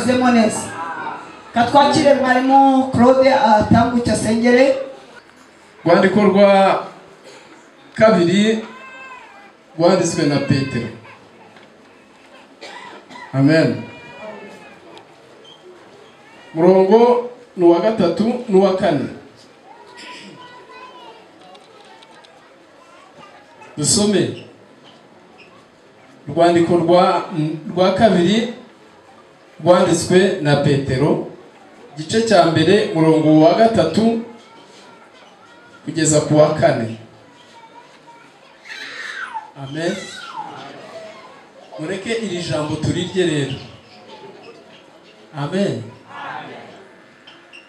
Tubisubizemo neza. Katwakire mwarimu Claude atambuke asengere. Rwandiko rwa kabiri rwanditswe na Petero. Amen. Murongo ni uwa 3 n'uwa 4. Dusome rwandiko rwa kabiri rwanditswe na Petero, igice cya mbere murongo wa 3 kugeza ku wa 4. Amen. Mureke iri jambo turirye rero. Amen.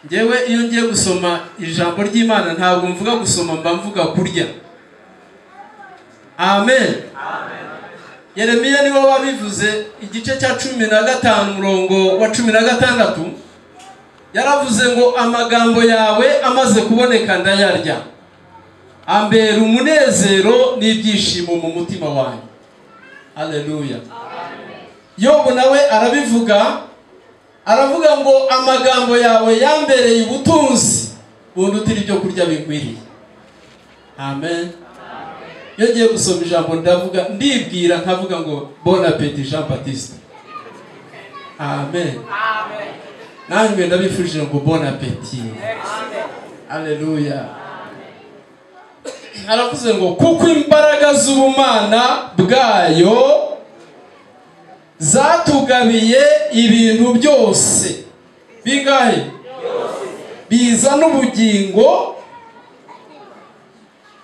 Ngewe iyo ngiye gusoma ijambo ry'Imana ntabwo mvuga gusoma, mba mvuga kurya. Amen. Yeremiya niwe wabivuze igice cya 15 murongo wa 16, yaravuze ngo amagambo yawe amaze kuboneka ndayarya, ambera umunezero n'ibyishimo mu mutima wanjye. Haleluya. Yobu nawe arabivuga, aravuga ngo amagambo yawe yambereye ubutunzi bundutira ibyo kurya bigwiriye. Amen. Iyo ngiye gusoma ijambo ndavuga, ndibwira nkavuga ngo bon appétit Jean Baptiste. Amen. Nanjye ndabifurije ngo bon appétit. Haleluya. Aravuze ngo kuko imbaraga z'ubumana bwayo zatugabiye ibintu byose bingahe biza n'ubugingo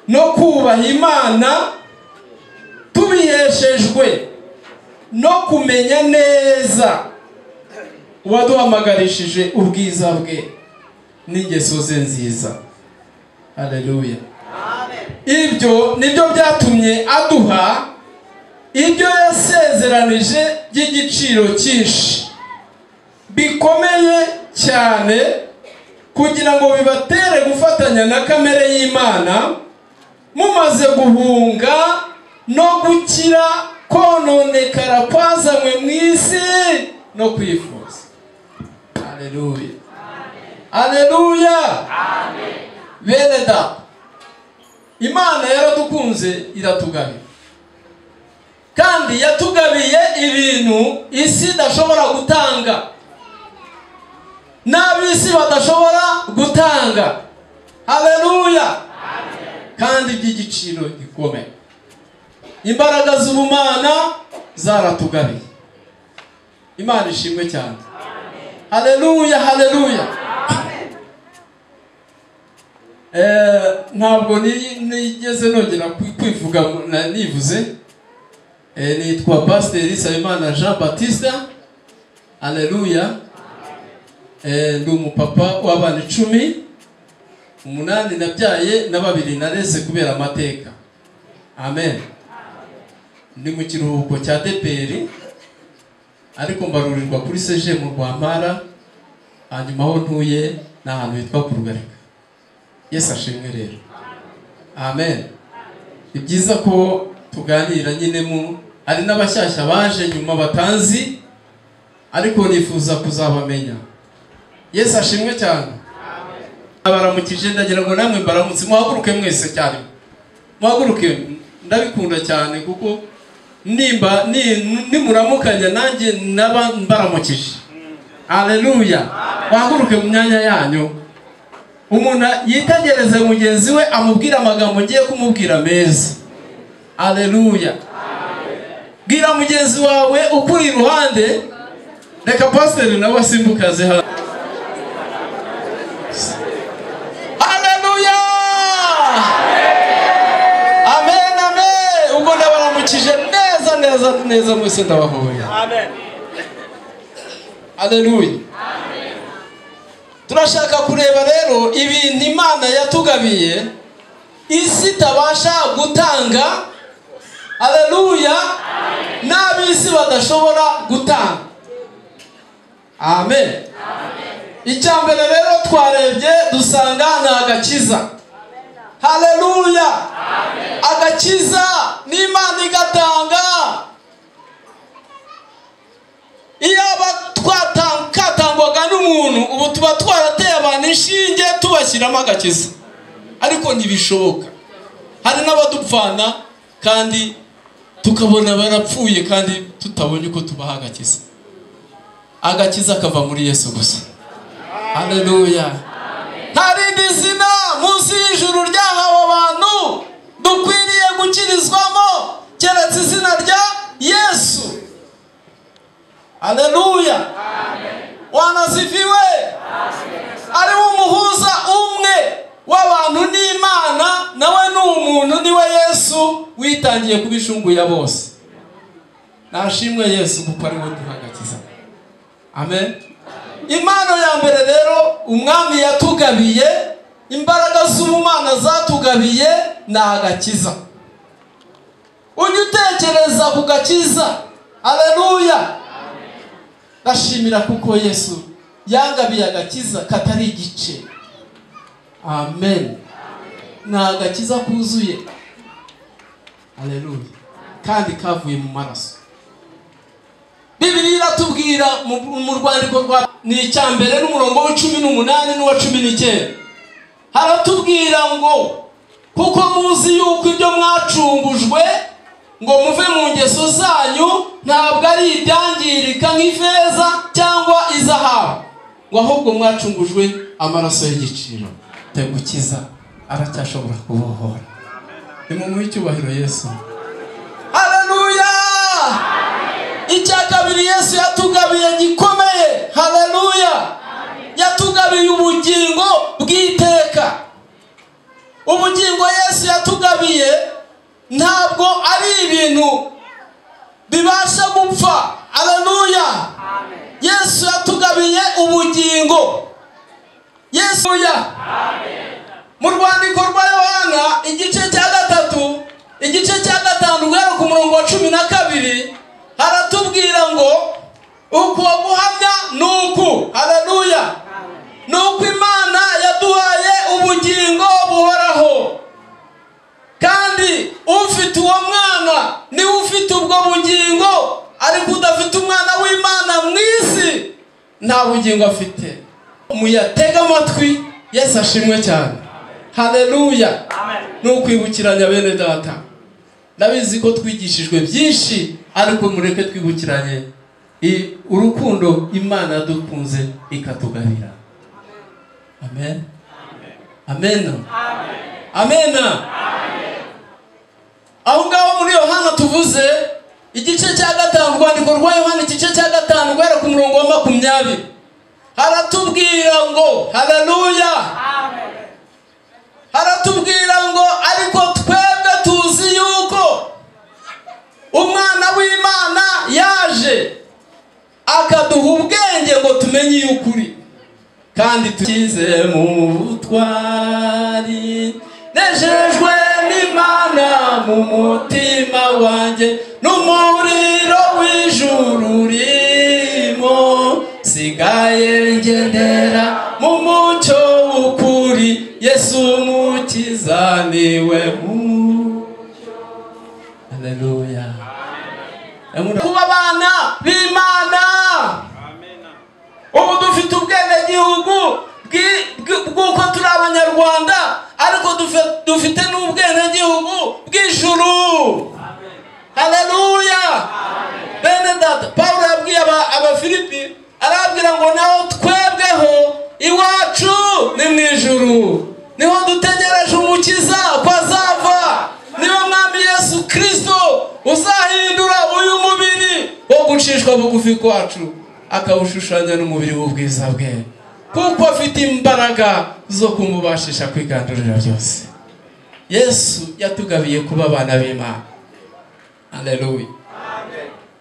no kubaha Imana, tubiheshejwe no kumenya neza uwaduhamagarishije ubwiza bwe n'ingeso ze nziza. Haleluya. Ibyo nibyo byatumye aduha ibyo yasezeranije by'igiciro cyinshi bikomeye cyane, kugira ngo bibatere gufatanya na kamere y'Imana, mumaze guhunga no gukira kononekara kwazanywe mu isi no kwifuza. Haleluya. Haleluya. Bene data, Imana yaradukunze iratugabira, kandi yatugabiye ibintu isi idashobora gutanga, n'ab'isi badashobora gutanga. Haleluya. Kandi by'igiciro gikomeye. Imbaraga z'ubumana zaratugabiye. Imana ishimwe cyane. Haleluya, haleluya. Ntabwo nigeze nongera kwivuga nivuze. Nitwa Pasiteri Nsabimana Jean Baptiste. Haleluya. Ndi umupapa w'abana 10, 8 nabyaye na 2 nareze kubera amateka. Amen. Ndi mu kiruhuko cya DPR, ariko mbarurirwa kuri CG mu Rwampara, hanyuma aho ntuye ni ahantu hitwa ku Rugarika. Yesu ashimwe rero. Amen. Ni byiza ko tuganira nyine, mu hari n'abashyashya baje nyuma batanzi, ariko nifuza kuzabamenya. Yesu ashimwe cyane. Abaramukije, ndagira ngo namwe mbaramutse, muhaguruke mwese cyane. Muhaguruke, ndabikunda cyane kuko nimba nimuramukanya nanjye naba mbaramukije. Haleluya. Muhaguruke mu myanya yanyu. Umuntu yitegereze mugenzi we amubwira amagambo ngiye kumubwira meza. Haleluya. Bwira mugenzi wawe ukuri iruhande, reka pasiteri nawe asimbukaze hano. Haleluya. Amen, amen. Ubwo ndabaramukije neza neza neza mwese ndabahoye. Amen. Haleluya. Turashaka kureba rero ibintu Imana yatugabiye isi itabasha gutanga. Haleluya. N'ab'isi badashobora gutanga. Amen. Icya mbere rero twarebye dusanga ni agakiza. Haleluya. Agakiza n'Imana igatanga. Iyaba Ubu tuba twarateye abantu inshinge tubashyiramo agakiza, ariko ntibishoboka. Hari n'abadupfana kandi tukabona barapfuye kandi tutabonye uko tubaha agakiza. Agakiza kava muri Yesu gusa. Haleluya. Nta rindi zina munsi y'ijuru ryahawe abantu dukwiriye gukirizwamo keretse izina rya Yesu. Haleluya. Wanasifiwe. Ari umuhuza umwe w'abantu n'Imana, nawe ni umuntu, niwe Yesu witangiye kubishungu ya bose. Nashimwe Yesu kuko ari we duhagakiza. Amen. Impano ya mbere rero umwami yatugabiye, imbaraga z'ubumana zatugabiye ni agakiza. Ujye utekereza ku gakiza. Haleluya. Ndashimira kuko Yesu yangabiye agakiza katari igice. Amen. Ni agakiza kuzuye. Haleluya. Kandi kavuye mu maraso. Bibiliya iratubwira mu rwandiko rwa ni icya mbere n'umurongo wa 18 n'uwa 19. Haratubwira ngo kuko muzi yuko ibyo mwacungujwe ngo muve mu ngeso zanyu ntabwo ari ibyangirika nk'ifeza cyangwa izahabu, ngo ahubwo mwacungujwe amaraso y'igiciro. Tegukiza aracyashobora kubohora. Nimumuhe icyubahiro Yesu. Haleluya. Icya kabiri Yesu yatugabiye gikomeye. Haleluya. Yatugabiye ubugingo bw'iteka. Ubugingo Yesu yatugabiye ntabwo ari ibintu bibasha gupfa. Haleluya. Yesu yatugabiye ubugingo. Yesu ya. Mu rwandiko rwa Yohana igice cya 3, igice cya 5 guhera ku murongo wa 12 haratubwira ngo uko guhamya nuku. Haleluya. Nuko Imana yaduhaye ubugingo buhoraho, kandi ufite uwo mwana ni ufite ubwo bugingo, ariko udafite umwana w'Imana mu isi nta bugingo afite. Muyatega amatwi. Yesu ashimwe cyane. Haleluya. Nukwibukiranya bene data. Ndabizi ko twigishijwe byinshi, ariko mureke twibukiranye urukundo Imana dukunze ikatugabira. Amen. Amen. Amen. Aho ngaho muri Yohana tuvuze igice cya 5, rwandiko rwa Yohana igice cya 5 guhera ku murongo wa 20 haratubwira ngo haleluya. Haratubwira ngo ariko twebwe tuzi yuko umwana w'Imana yaje akaduha ubwenge ngo tumenye ukuri, kandi tukize mu butwari. Nejejwe n'Imana mu mutima wanjye n'umuriro w'ijuru urimo, sigaye ngendera mu mucyo w'ukuri, Yesu umukiza niwe mucyo. Haleluya. Kuba abana b'Imana. Ubu dufite ubwenegihugu bw'uko turi abanyarwanda, ariko dufite n'ubwenegihugu bw'ijuru. Haleluya. Bene data, Paulo yabwiye Abafilipi arababwira ngo naho twebweho iwacu ni mu ijuru, niho dutegereje umukiza ko azava, niwe mwami Yesu Kristo uzahindura uyu mubiri wo gucishwa bugufi kwacu akawushushanya n'umubiri w'ubwiza bwe, kuko afite imbaraga zo kumubashisha kwigandurira byose. Yesu yatugabiye kuba abana b'Imana. Haleluya.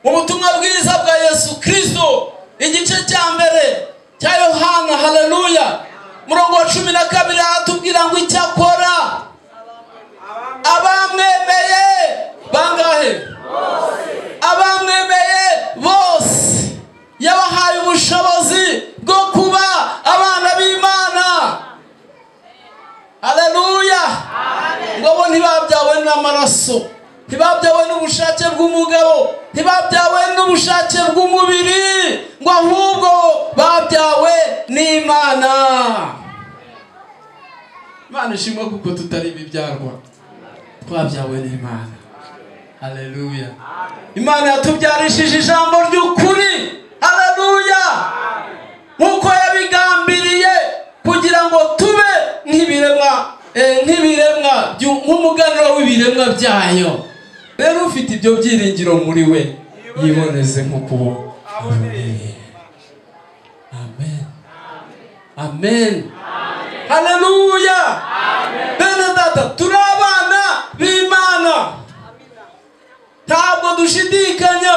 Mu butumwa bwiza bwa Yesu Kristo igice cya mbere cya Yohana, haleluya, murongo wa 12 aratubwira ngo icyakora abamwemeye bangahe? Abamwemeye bose yabahaye ubushobozi bwo kuba abana b'Imana. Haleluya. Ngo bo ntibabyawe n'amaraso, ntibabyawe n'ubushake bw'umugabo, ntibabyawe n'ubushake bw'umubiri, ngo ahubwo babyawe n'Imana. Imana ishimwe kuko tutari ibibyarwa, twabyawe n'Imana. Haleluya. Imana yatubyarishije ijambo ry'ukuri. Haleluya. Nkuko yabigambiriye kugira ngo tube nk'ibiremwa, nk'ibiremwa nk'umuganura w'ibiremwa byayo. Rero ufite ibyo byiringiro muri we yiboneze nk'uko aboneye. Amen. Amen. Haleluya. Bene data, turi abana b'Imana, ntabwo dushidikanya.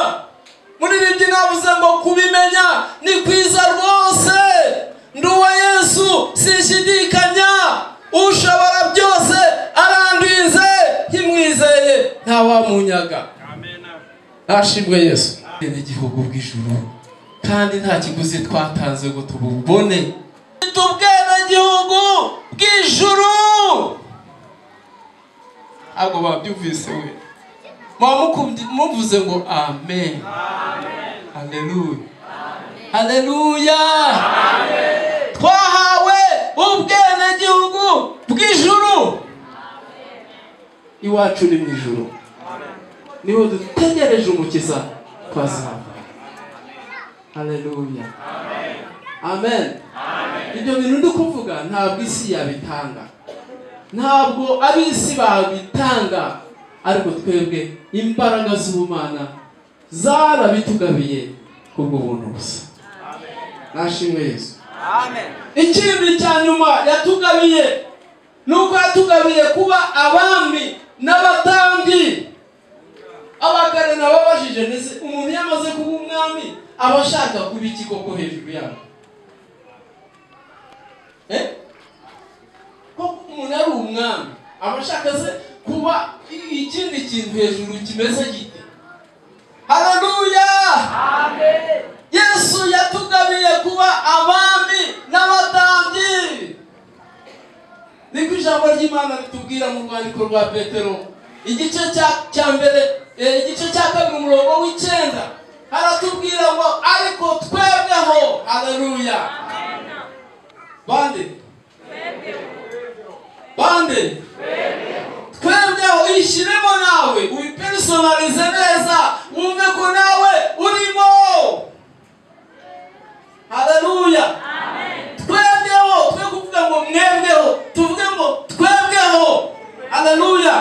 Muri ibyo navuze ngo kubimenya ni kwiza rwose. Ndi uwa Yesu sinshidikanya, ushobora byose arandwize, nkimwizeye ntawamunyaga. Ashimwe Yesu. N'igihugu bw'ijuru, kandi nta kiguzi twatanze ngo tububone. Ubwenegihugu bw'ijuru. Ntabwo babyumvise we. Muvuze ngo amen. Haleluya. Haleluya. Twahawe ubwenegihugu bw'ijuru. Iwacu ni mu ijuru, niho dutegereje umukiza twazaba. Haleluya. Amen. Ibyo bintu ndi kuvuga ntabwo isi yabitanga, ntabwo ab'isi babitanga, ariko twebwe imbaraga z'ubumana zarabitugabiye kubwo buntu gusa. Nashimwe Yesu. Ikindi cya nyuma yatugabiye nuko yatugabiye kuba abami n'abatambyi. Abakare nababajije nese umuntu yamaze kuba umwami aba ashaka kuba iki koko hejuru yabo? Koko umuntu ari umwami aba ashaka se kuba ikindi kintu hejuru kimeze gite? Haleluya. Amen. Yesu yatugabiye kuba abami n'abatambyi. Niko ijambo ry'Imana ritubwira mu rwandiko rwa Petero igice cya mbere, igice cya kabiri umurongo w'icyenda, haratubwira ngo ariko twebweho. Haleluya. Bande bande twebweho, ishyiremo nawe ubipersonalize neza, wumve ko nawe urimo. Haleluya. Twebweho, twe kuvuga ngo mwebweho, tuvuge ngo twebweho. Haleluya.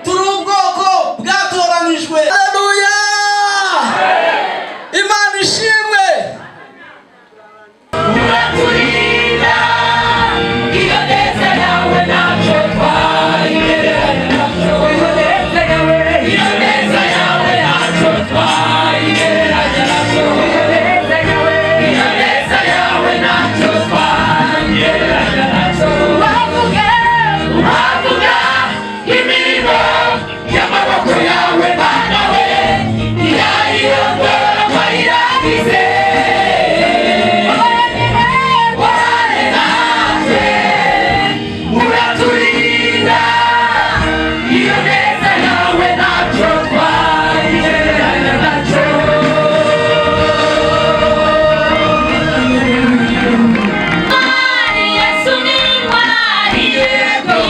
Turi ubwoko bwatoranijwe. Haleluya. Imana ishimwe. Uraturinda iyo neza yawe ntacyo twayigereranya nacyo. Iyo neza yawe ntacyo twayigereranya nacyo. Iyo neza yawe ntacyo twayigereranya nacyo. Wavuga imirimo y'amaboko yawe Mana we, ntiyayirondora ko irangize. Wane natwe uraturinda iyo neza yawe ntacyo twayigereranya nacyo. Yesu ni intwari,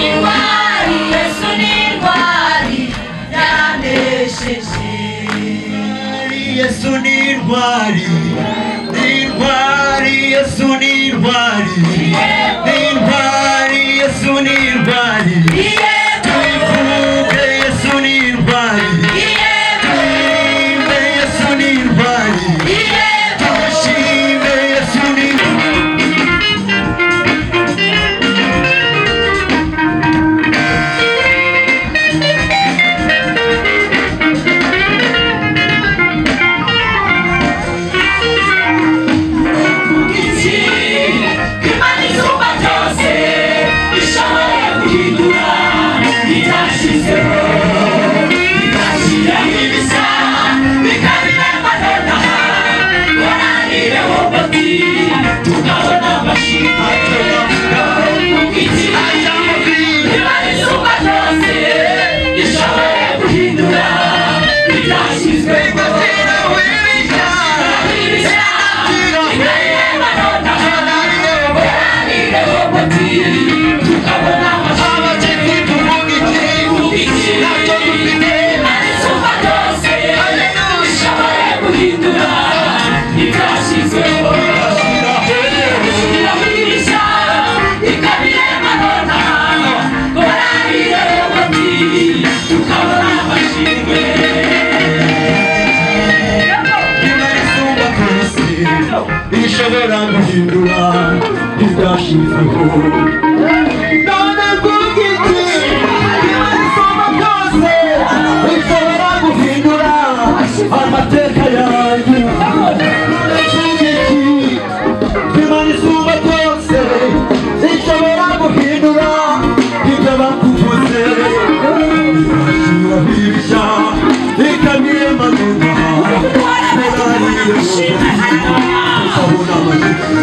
intwari, Yesu ni intwari, yanesheje. Yesu ni intwari, ni intwari, Yesu ni intwari, ni intwari, Yesu ni intwari, tuyivuge Yesu ni intwari, turirimbe Yesu ni intwari, tumushime Yesu ni intwari. Imana isumba byose ishoboye guhindura. Ishobora guhindura ibyashyizweho. None mvuga iki? Imana isumba byose ishobora guhindura amateka yanjye. None mvuga iki? Imana isumba byose ishobora guhindura ibyo bakuvuze. Igashyiraho ibishya ikabirema nonaha.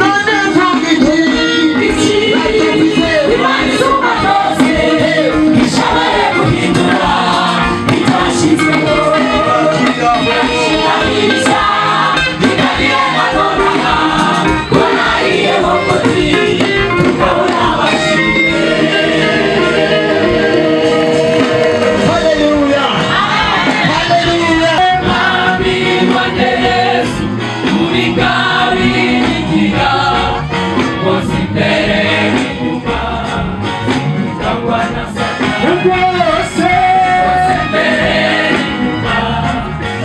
None mvuga iki? Imana isumba byose ishobora guhindura ibyashyizweho. Igashyiraho ibishya ikabirema nonaha. Ko nariyeho koti tukabona amashimwe. Haleluya! Haleluya! Mwami wanjye Yesu, uri ngabingira, rwose imbere n'inyuma, singikangwa na Satani. Rwose Rwose imbere n'inyuma,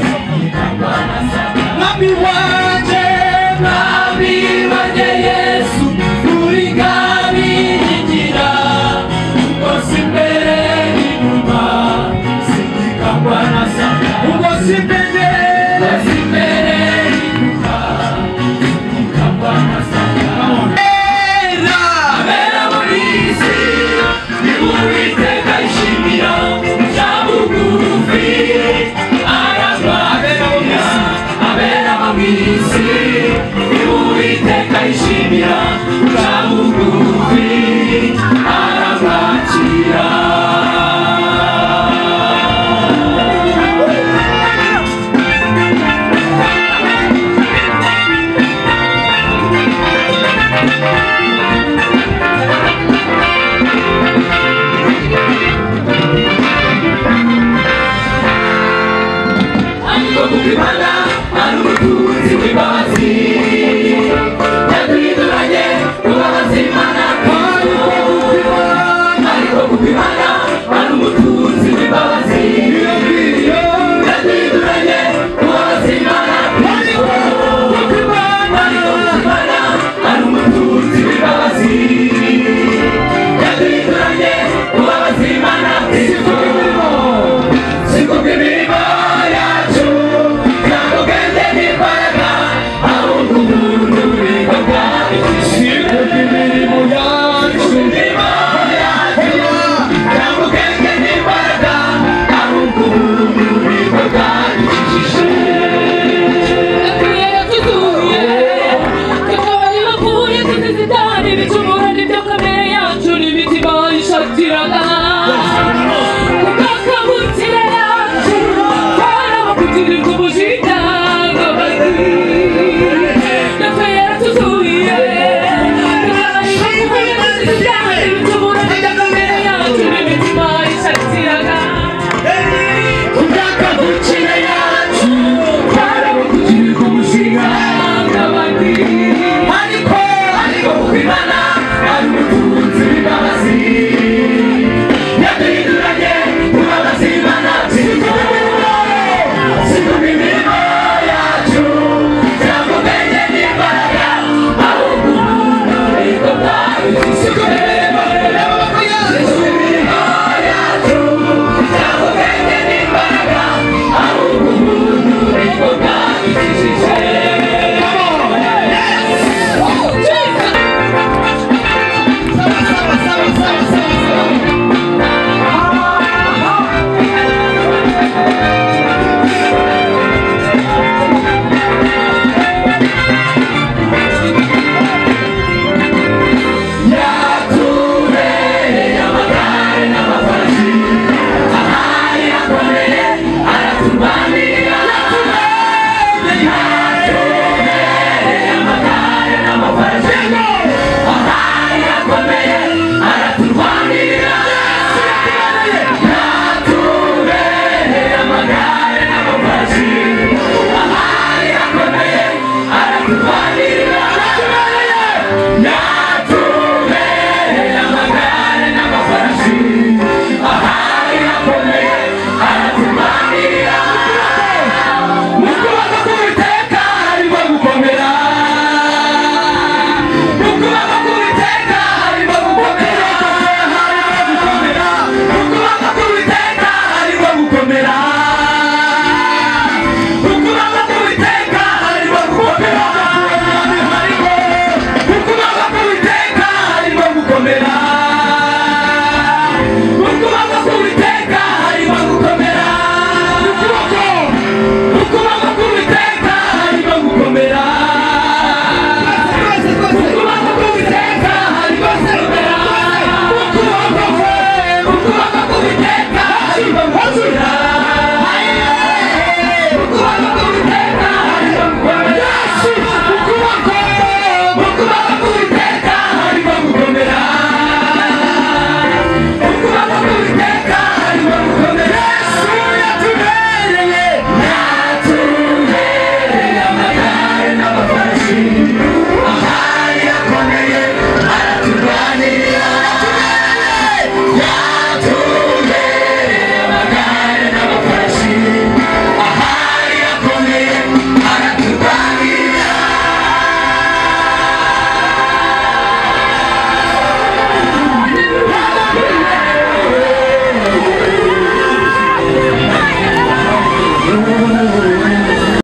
singikangwa na Satani. Mwami wanjye, Mwami wanjye Yesu, uri ngabingira, rwose imbere n'inyuma, singikangwa na Satani. Rwose imbere, Rwose imbere n'inyuma, singikangwa na Satani. era Abera muri iyi si, ni Uwiteka yishimira, ca bugufi, arabakira. Abera muri iyi si, ni Uwiteka yishimira, ca bugufi, arabakira. Ariko kuko Imana ari umutunzi w'imbabazi.